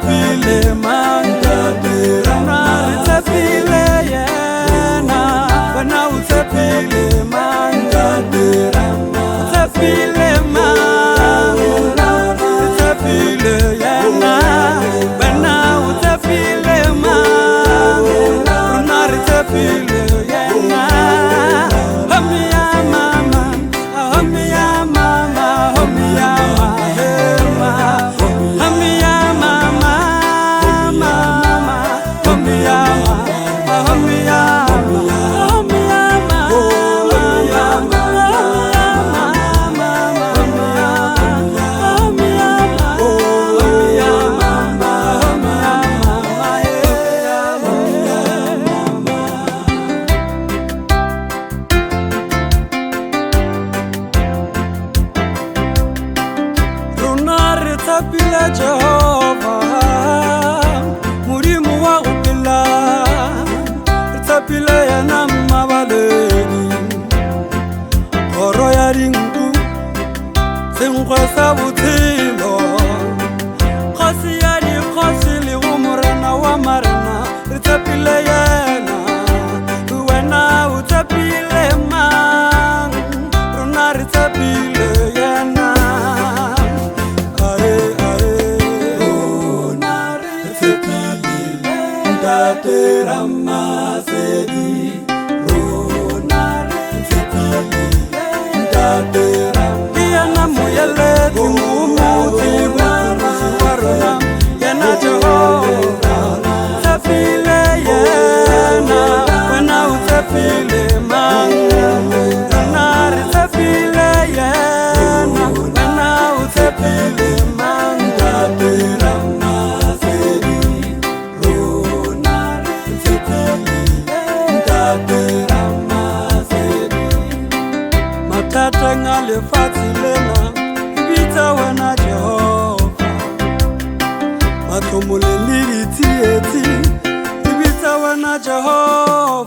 tshepile mang? Rona re tshepile yena. Wena o tshepile mang? Tshepile mang? Re tshepile yena. Wena o tshepile mang? Rona re tshepile yena. Homie ya mama, homie ya mama, homie ya mama, homie ya mama, mama, homie ya mama, homie ya mama, homie ya mama, mama, homie ya mama, homie ya mama, homie ya mama, yeah. Rona re tshepile Jehova, Modimo wa go phela. Re tshepile yena mmabaledi, kgoro ya dinku, senkgwe sa botshelo, kgosi ya dikgosi le go morena wa marena. Re tshepile yena. Wena o tshepile mang? Rona re tshepile yena. Ae, ae. Rona re tshepile Ntate Ramasedi. Rona re tshepile Ntate. Ke yena moeletši, mohomotši le mophološi wa rona, yena Jehova. Tshepile yena. Wena o tshepile mang? Rona re tshepile yena. Wena o tshepile mang? Ntate Ramasedi. Rona re tshepile Ntate Ramasedi. Mathateng a lefatshe lena, re bitsa wena Jehova. Mahlomoleng le ditsietsi, re bitsa wena Jehova.